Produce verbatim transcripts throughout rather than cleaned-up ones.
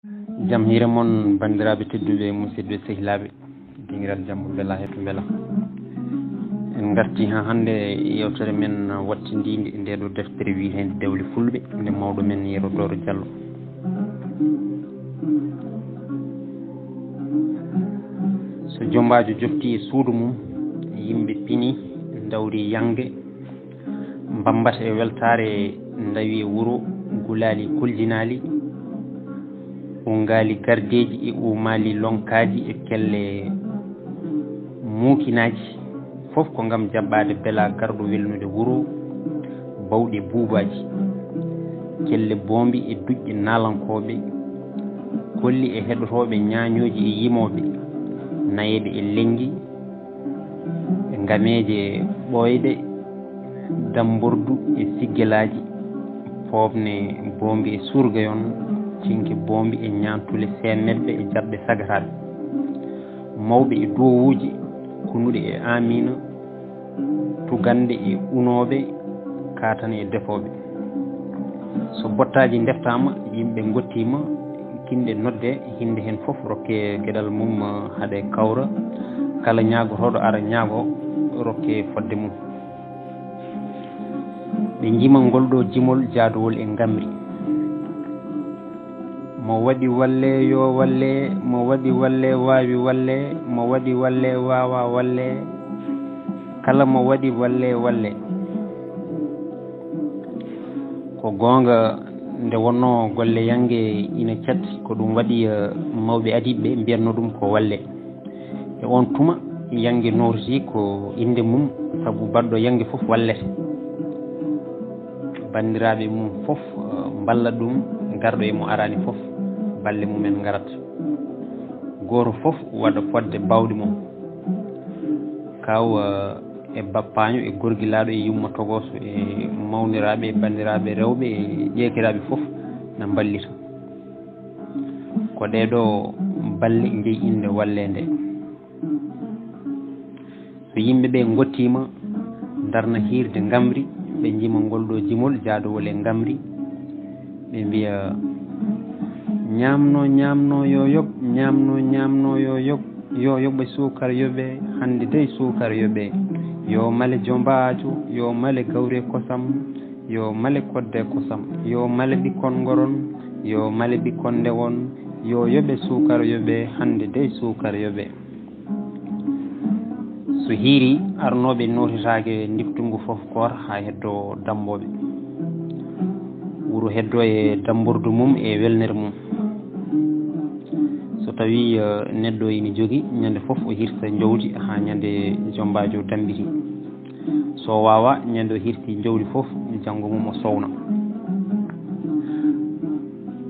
Jam hiire mon, banndiraaɓe tedduɓe, musidɓe sehilaaɓe, dingiral jam mbela he to mbela. En ngarti haa hannde e yewtere men wattindiinde e nde ɗo deftere wiyeteende Dewle Fulɓe, nde mawɗo men Yero Dooro Jallo. So jombaajo jofti e suudu mum, yimɓe pini, ndawri yangde, mbammbata e weltaare, ndawi e wuro, gulaali kuljinaali, ungaali gardeeji e uumaali lonkaaji e kelle muukinaaji, fof ko ngam jaɓɓaade bela garɗo welnude wuro, bawɗe buubaaji, kelle boombi e duƴƴe naalankooɓe, kolli e heɗotooɓe ñaañooji e yimooɓe, nayeeɓe e lenngi, e ngameeje ɓooyɗe, dammbordu e siggelaaji, pooɓne boombi e surgayon, cinke boombi e ñaantule seemedɓe e jaɓɓe sagataaɓe, mawɓe e duwowuuji, kunuɗe e aamiina, tugannde e unooɓe, kaatan e defooɓe. So bottaaji ndeftaama, yimɓe ngottiima, kinɗe nodde, hinnde heen fof rokke geɗal mum, haɗe kawra. Kala ñaagotooɗo ara ñaago, rokke fodde mum. Ɓe njima ngol ɗo jimol jaadowol e ngamri. Mo waɗi walle yo walle, mo waɗi walle waawi walle, mo waɗi walle waawa walle, kala mo waɗi walle walle. Ko goonga, nde wonnoo golle yannge ina catti, ko ɗum waɗi, eh, mawɓe adiiɓe ɓe mbiyatno ɗum ko walle. E oon tuma, yannge noorti ko innde mum, sabu baɗɗo yannge fof wallete. Banndiraaɓe mum fof, eh, mballa ɗum, garɗo e mo araani fof, balle mumen ngarat. Gooto fof waɗa fodde baawɗe mum. Kaw, eh, e bappaaño, e gorgilaaɗo, e yumma togooso, e mawniraaɓe, e banndiraaɓe rewɓe, e ƴeekiraaɓe fof na mballita. Ko ɗee ɗoo balle njeyi innde walleende. So yimɓe ɓe ngottiima, ndarna hiirde ngamri, ɓe njima ngol ɗo jimol jaadowol e ngamri, ɓe mbiya, "Ñaamno, ñaamno, yo yoɓ, ñaamno, ñaamno, yo yoɓ, yo yoɓe suukar yoɓe, hannde dey suukar yoɓe. Yo male jombaajo, yo male gawri e kosam, yo male kodde e kosam, yo male ɓikkon ngoron, yo male ɓikkon ndewon, yo yoɓe suukar yoɓe, hannde dey suukar yoɓe." So hiiri, arnooɓe nootitaake ndiftungu fof koor haa heddoo dammbooɓe. Wuro heddoo e dammbordu mum e welnere mum. So tawii, eh, neɗɗo ina jogi, ñande fof o hirsa njawdi haa ñande jombaajo dammbiti. So waawa, ñande o hirsi njawdi fof, janngo mum o sowna.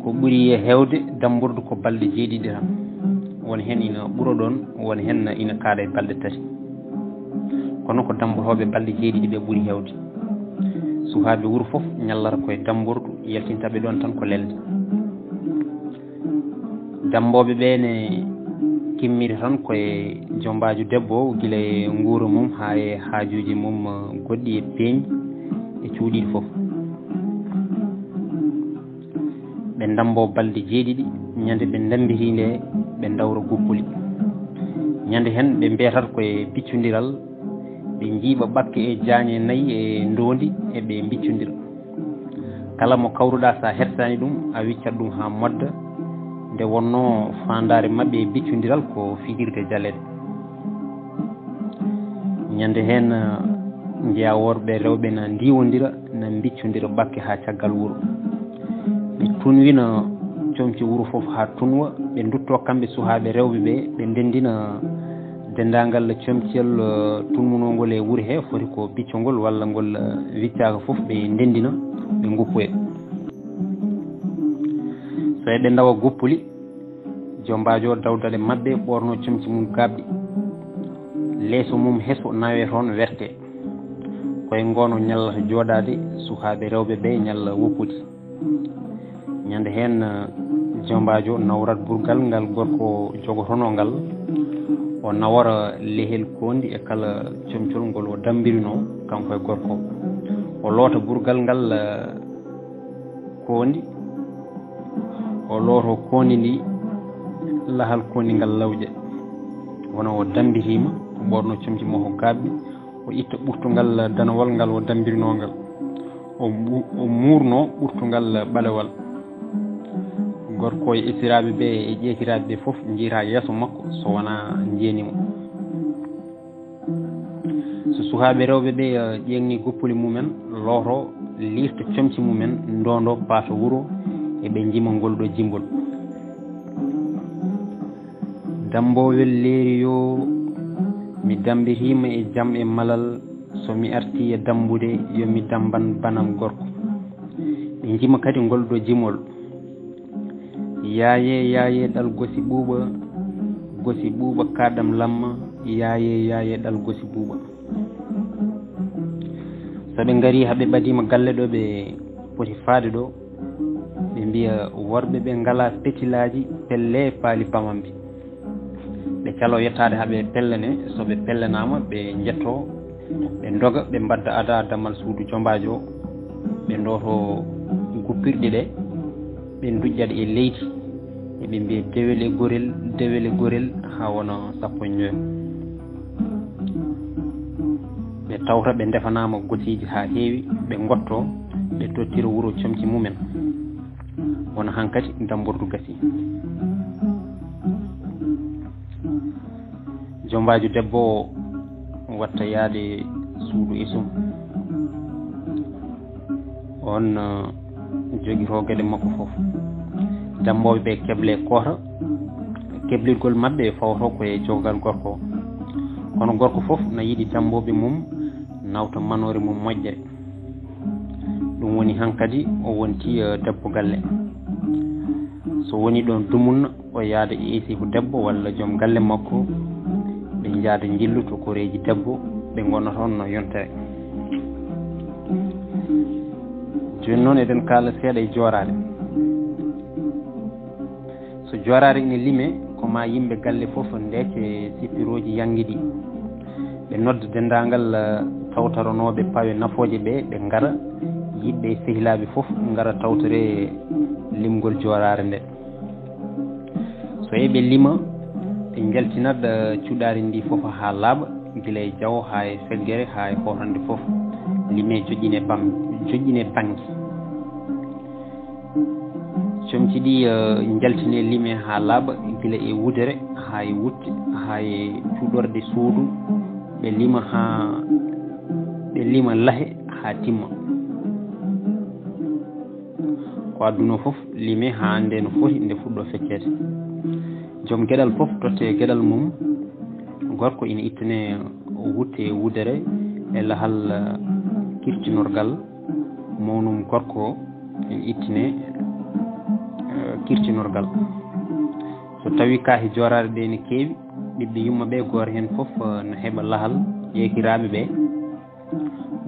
Ko ɓuri heewde dammbordu ko balɗe jeeɗiɗi tan. Won heen ina ɓura ɗoon, won heen ina kaaɗa e balɗe tati. Kono ko dammbotooɓe balɗe jeeɗiɗi ɓe ɓuri heewde. Sukaaɓe wuro fof ñallata ko e dammbordu, yaltinta ɓe ɗoon tan ko lelde. Dammbooɓe ɓee ne kimmiri tan ko e jombaajo debbo o, gila e nguura mum haa e haajuuji mum, eh, goɗɗi e peeñ e cuuɗiiɗi fof. Ɓe ndammboo balɗe jeeɗiɗi, ñande ɓe ndammbiti nde, ɓe ndawra guppuli. Ñande heen ɓe mbeetat ko e biccundiral, ɓe njiiɓa ɓakke e jaañe nayi e ndoondi, e ɓe mbiccundira. Kala mo kawruɗaa, so a hersaani ɗum, a wiccat ɗum haa modda. Nde wonnoo faandaare maɓɓe e biccundiral ko fijirde jaleeɗe. Ñande heen, njeyaa worɓe rewɓe na ndiwondira, na mbiccondira ɓakke haa caggal wuro. Ɓe tunwina comci wuro fof haa tunwa, ɓe nduttoo kamɓe sukaaɓe rewɓe ɓe, ɓe ndenndina denndaangal comciyel, eh, tunmunoo ngol e wuro he, foti ko biccongol walla ngol, eh, wiccaaka fof, ɓe ndenndina, ɓe nguppoya. So eɓe ndawa guppuli, jombaajo dawdale maɓɓe ɓoorno comci mum gaaɓɗi. Leeso mum heso nawe toon werte. Koye ngono ñallata jooɗaade, sukaaɓe rewɓe ɓe ñalla woppude. Ñande heen, eh, jombaajo nawrat burgal ngal gorko jogotonoo ngal. O nawora lehel koondi e kala comcol ngol o dambirinoo, kanko e gorko o. O loota burgal ngal, eh, koondi. O looto koondi ndi, lahal koondi ngal lawƴa. Wona o dambitiima, o ɓoorno comci makko gaaɓɓi, o itta ɓurtungal danawal ngal o dambirinoo ngal. O mu-, o muurno ɓurtungal ɓalewal. Gorko e esiraaɓe ɓe e ƴeekiraaɓe ɓe fof njiyata yeeso makko so wonaa njeeni mo. So sukaaɓe rewɓe ɓe, eh, ƴeeŋni goppuli mumen, looto, liirta comci mumen, ndondo, paata wuro, eɓe njima ngol ɗo jimbol. Dammbowel leeri yo, mi dammbitiima e jam e malal, so mi artii e dammbude, yo mi dammban banam gorko. Ɓe njima kadi ngol ɗo jimol. Yaaye, yaaye, ɗal gosi ɓuuɓa, gosi ɓuuɓa, kaɗam lamma, yaaye, yaaye, ɗal gosi ɓuuɓa. So ɓe ngarii haa ɓe ɓadiima galle ɗo ɓe poti faade ɗo, ɓe mbiya worɓe ɓe ngalaa petilaaji, pelle paali bamambi. Ɓe caloo yettaade haa ɓe pellane, so ɓe pellanaama, ɓe njettoo, ɓe ndoga, ɓe mbadda ada dammal suudu jombaajo, ɓe ndooto guppirɗe ɗe, ɓe ndujja ɗe e leydi, eɓe mbiya dewel e gorel, dewel e gorel, haa wona sappo e joyo. Ɓe tawta ɓe ndefanaama gosiiji haa heewi, ɓe ngottoo, ɓe tottira wuro comci mumen. Wona hankadi dambordu gasi. Jombaajo debbo o watta yaade suudu e sum. On, eh, jogitoo geɗe makko fof. Dammbooɓe ɓe keble koota, keblirgol maɓɓe fawto ko e jogal gorko o. Kono gorko fof na yiɗi dammbooɓe mum nawta manoore mum moƴƴere. Ɗum woni hankadi o wonti, eh, debbo galle. So woni ɗon dumunna, o yaada e esifu debbo walla joom galle makko, ɓe njaada njillu to koreeji debbo, ɓe ngona toon no yontere. Jooni noon eɗen kaala seeɗa e jooraade. So jooraade ina lime, ko ma yimɓe galle fof ndeece sippirooji yanngi ɗi. Ɓe nodda denndaangal, eh, tawtoronooɓe pawe nafooje ɓe, ɓe ngara, yiɓɓe e sehilaaɓe fof ngara tawtore limgol jooraare nde. So eɓe lima, ɓe njaltinat, eh, cuɗaari ndi fof haa laaɓa, gila e jawo haa e feggere haa e hootande fof. Lime joƴƴine bam-, joƴƴine bannge. Comci ɗi, eh, njaltine lime haa laaɓa, gila e wudere haa e wutte, haa e cuɗorɗe suudu, ɓe lima haa, ɓe lima lahe haa timma. Ko adduno fof lime haa nde no foti nde fuɗɗo fecceede. Joom geɗal fof totte geɗal mum, gorko ina ittane wutte e wudere e lahal, eh, kirtinorgal. Mawnum gorko o ene ittine, eh, kirtinorgal. So tawi kaahi jooraade ɗe ene keewi, ɓiɓɓe yumma ɓe gooto heen fof, eh, na heɓa lahal ƴeekiraaɓe ɓe.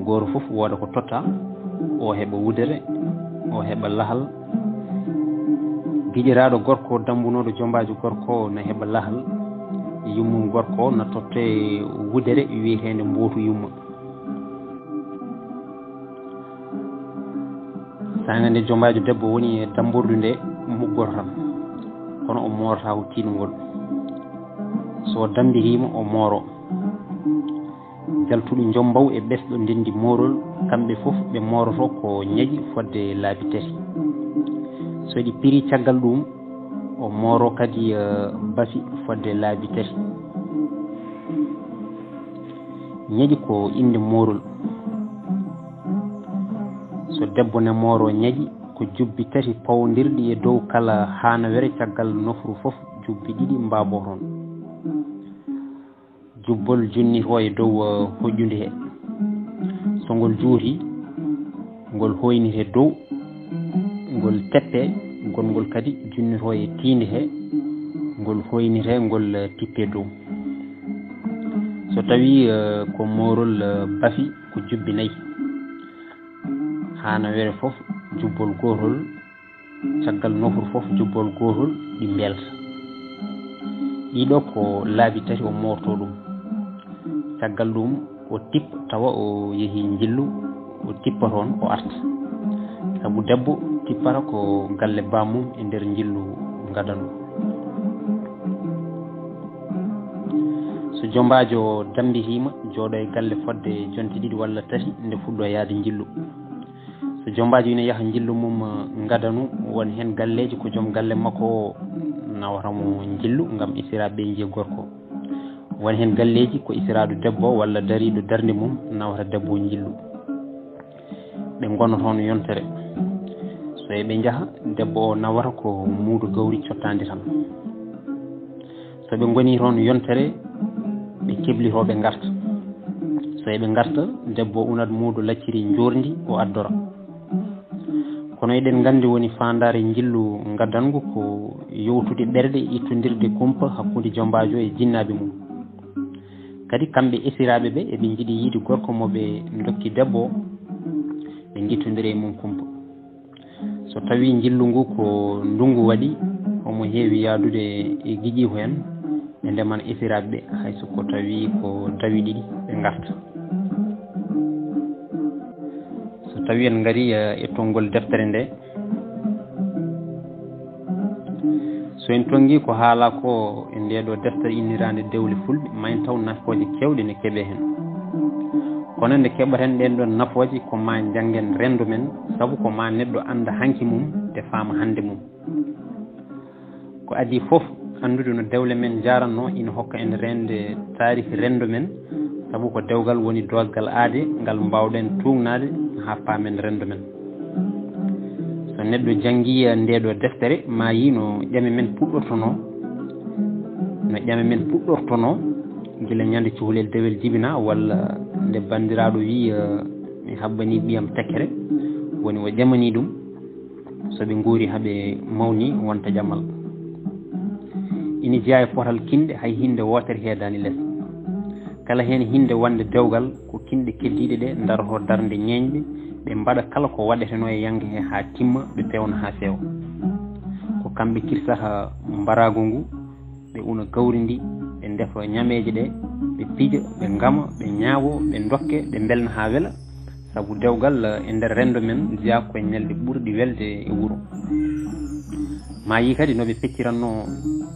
Gooto fof wooda ko totta, o heɓa wudere, o heɓa lahal. Giƴiraaɗo gorko, dammbunooɗo jombaajo gorko o na heɓa lahal. Yummum gorko o na totte wudere wiyeteende mbootu yumma. Saanga nde jombaajo debbo woni e dammbordu nde, muggoto tan, kono o moorataa ko tiiɗungol. So dammbitiima, o mooro. Jaltuɗo njombaw e ɓesɗo ndenndi moorol, kamɓe fof ɓe mooroto ko ñaƴi fodde laabi tati. So ɗi pirii caggal ɗuum, o mooro kadi, eh, basi fodde laabi tati. Ñaƴi ko innde moorol. So debbo ne mooro ñaƴi, ko jubbi tati pawndirɗi e dow kala haanawere caggal nofru fof, jubbi ɗiɗi mbaabo toon. Jubbol junnitoo e dow, eh, hoƴƴunde he. So ngol juuti, ngol hoynitee dow, ngol teppee, ngol, ngol kadi junnitoo e tiinde he, ngol hoynitee, ngol, eh, tippee dow. So tawii, eh, ko moorol, eh, bafi, ko jubbi nayi. Haanawere fof jubbol gootol, caggal nofru fof jubbol gootol ɗi mbelta. Ɗiɗo ko laabi tati o moortoo ɗum. Caggal ɗum o tippa tawa o yehii njillu, o tippa toon o arta. Sabu debbo Kippata ko galle bammum e nder njillu ngadanu. So jombaajo dammbitiima, jooɗo e galle fodde jonte ɗiɗi walla tati nde fuɗɗo yaade njillu. So jombaajo ina yaha njillu mum ngadanu, won heen galleeji ko joom galle makko o nawata mo njillu ngam isiraaɓe ɓe njiya gorko. Won heen galleeji ko isiraaɗo debbo walla dariiɗo darnde mum nawata debbo o njillu. Ɓe ngona toon yontere. So eɓe njaha, debbo o nawata ko muudo gawri cottaandi tan. So ɓe ngoni toon yontere, ɓe keblitoo ɓe ngarta. So eɓe ngarta, debbo o unat muudo lacciri njoorndi o addora. Kono eɗen nganndi woni faandaare njillu ngadangu ko yowtude ɓerɗe, ittondirde kumpa hakkunde jombaajo e jinnaaɓe mum. Kadi kamɓe esiraaɓe ɓe eɓe njiɗi yiide gorko mo ɓe ndokki debbo o, ɓe ngittondira e mum kumpa. So tawii njillu ngu ko ndunngu waɗi, omo heewi yahdude e giƴiihu en, ɓe ndeman esiraaɓe ɓe, hay so ko tawii ko dawi ɗiɗi ɓe ngarta. So tawii en ngarii, eh, e tonngol deftere nde, so en tonngii ko haalaa ko e ndee ɗoo deftere inniraande Dewle Fulɓe, ma en taw nafooje keewɗe ne keɓee heen. Kono nde keɓaten ɗeen ɗoon nafooje, ko ma njanngen renndo men, sabu ko ma neɗɗo annda hanki mum, e faama hannde mum. Ko adii fof, anndude no dewle men njaratnoo ina hokka en reende taariki renndo men, sabu ko dewgal woni doosgal aade ngal mbaawɗen tuugnaade haa paamen renndo men. So neɗɗo janngii ndee ɗoo deftere, ma yii no ƴame men puɗɗortonoo, no ƴame men puɗɗortonoo, gila ñande cukalel dewel jibinaa, walla nde banndiraaɗo wii, eh, "Mi habbanii ɓiyam tekkere", woni o ƴamanii ɗum, so ɓe nguuri haa ɓe mawni, wonta ƴamal. Ina jeyaa e potal kinɗe, hay hinnde wootere heedaani les. Kala heen hinnde wonde dewgal, ko kinɗe keddiiɗe ɗe ndarotoo darnde ñeeñɓe, ɓe mbaɗa kala ko waɗetenoo e yannge he haa timma, ɓe peewna haa feewa. Ko kamɓe kirtata mbaraagu ngu, ɓe una gawri ndi, ɓe ndefa ñameeje ɗe, ɓe pija, ɓe ngama, ɓe ñaawo, ɓe ndokke, ɓe mbelna haa wela. Sabu dewgal, eh, e nder renndo men, jeyaa ko e ñalɗi ɓurɗi welde e wuro. Ma yii kadi no ɓe peccirannoo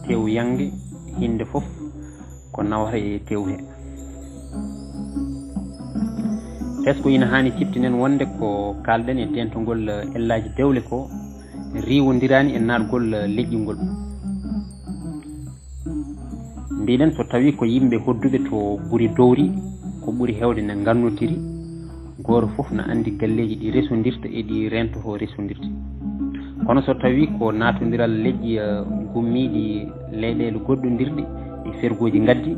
teewu yannge, hinnde fof ko nawata e teewu he. Est-ce que ina haani ciftinen wonde ko kaalɗen e teentogol, eh, ellaaji dewle ko riiwondiraani e naatgol, eh, leƴƴi ngol? Mbiɗen, so tawii ko yimɓe hodduɓe to guri dowri, ko ɓuri heewde ne ngannotiri, gooto fof na anndi galleeji ɗi resondirta e ɗi reentotoo resondirde. Kono so tawii ko naatondiral leƴƴi, eh, gummiiɗi leyɗeele goɗɗondirɗe e fergooji ngaddi,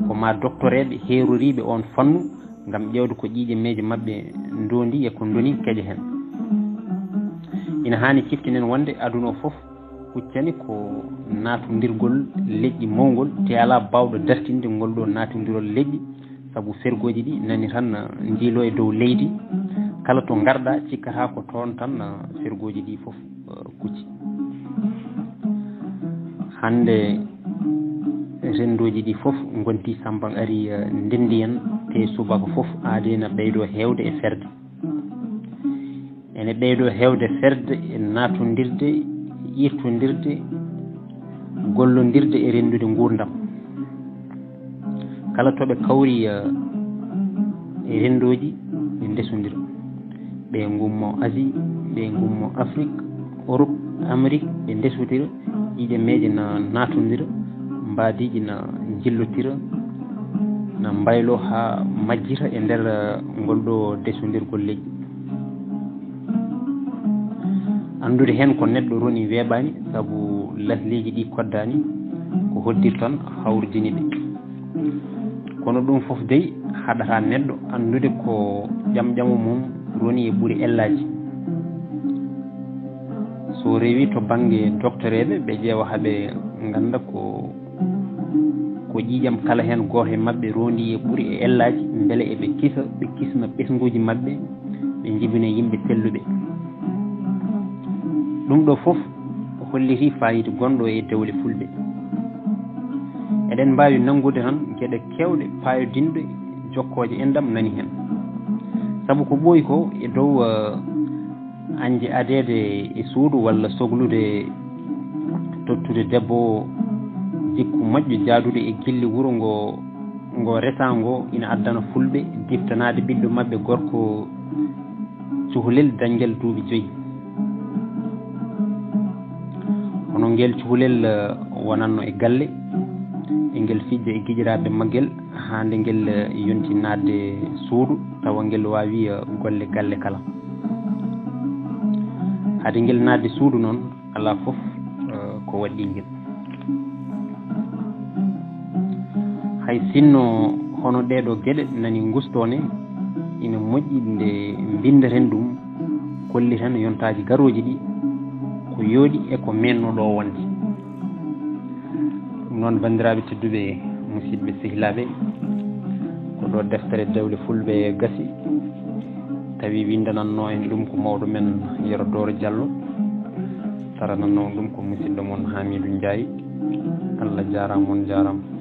ko ma doktoreeɓe heeroriiɓe oon fannu ngam ƴeewde ko ƴiiƴe meeje maɓɓe ndoondi e ko ndoni keƴa heen. Ina haani ciftinen wonde aduna o fof huccani ko naatondirgol leƴƴi mawngol, te alaa baawɗo dartinde ngol ɗoo naatondirol leƴƴi, sabu fergooji ɗi nani tan, eh, njiiloo e dow leydi. Kala to ngarɗaa, cikkataa ko toon tan, eh, fergooji ɗi fof, eh, kucci. Hannde renndooji ɗi fof ngonti samban ari, eh, ndenndi en, te subaka fof aade na ɓeydoo heewde e ferde. Ene ɓeydoo heewde ferde e naatondirde, irtondirde, gollondirde e renndude nguurndam. Kala to ɓe kawri, eh, e renndooji, ɓe ndesondira. Ɓe ngummo Asie, ɓe ngummo Afrique, Europe, Amérique, ɓe ndesondira, ƴiiƴe meeje na naatondira, mbaadiiji na njillotira, na mbayloo haa majjita e nder, eh, ngol ɗoo ndesondirgol leƴƴi. Anndude heen ko neɗɗo roni weeɓaani, sabu lasliiji ɗi koddaani ko hoddir tan hawridini ɓe. Kono ɗum fof dey haɗataa neɗɗo anndude ko ƴamƴamo mum roni e ɓuri ellaaji. So rewii to bannge doktoreeɓe, ɓe ƴeewa haa ɓe ngannda ko, ko ƴiiƴam kala heen gooto e maɓɓe rondi e ɓuri e ellaaji, mbele eɓe kisa, ɓe kisna ɓesnguuji maɓɓe, ɓe njibina yimɓe selluɓe. Ɗum ɗoo fof hollitii faayiida gonɗo e dewle fulɓe. Eɗen mbaawi nanngude tan geɗe keewɗe paayodinɗe jokkooje enɗam nani heen. Sabu ko ɓooyi ko e dow, eh, Añde adeede e suudu walla soglude tottude debbo o jikku moƴƴo jaadude e gilli wuro ngo, ngo retaa ngo ina addana fulɓe diftanaade ɓiɗɗo maɓɓe gorko cuhlel dañgel duuɓi joyi. Hono ngel cuhlel, eh, wonanno e galle, e ngel fijja e giƴiraaɓe maggel haa nde ngel, eh, yonti naatde suudu, tawa ngel waawi, eh, golle galle kala. Hade ngel naatde suudu noon, alaa fof, eh, ko waɗɗii ngel. Hay sinno hono ɗeeɗoo geɗe nani ngustoone, ina moƴƴi nde mbinndaten ɗum, kolliten yontaaji garooji ɗi, ko yooɗi e ko meennooɗo wonde. Ɗum noon, banndiraaɓe tedduɓe, musidɓe sehilaaɓe, ko ɗo deftere Dewle Fulɓe gasi, tawi winndanannoo en ɗum ko mawɗo men Yero Dooro Jallo, saranannoo ɗum ko musidɗo mon Hamidou Ndiaye. Allah jaaraama, on jaaraama.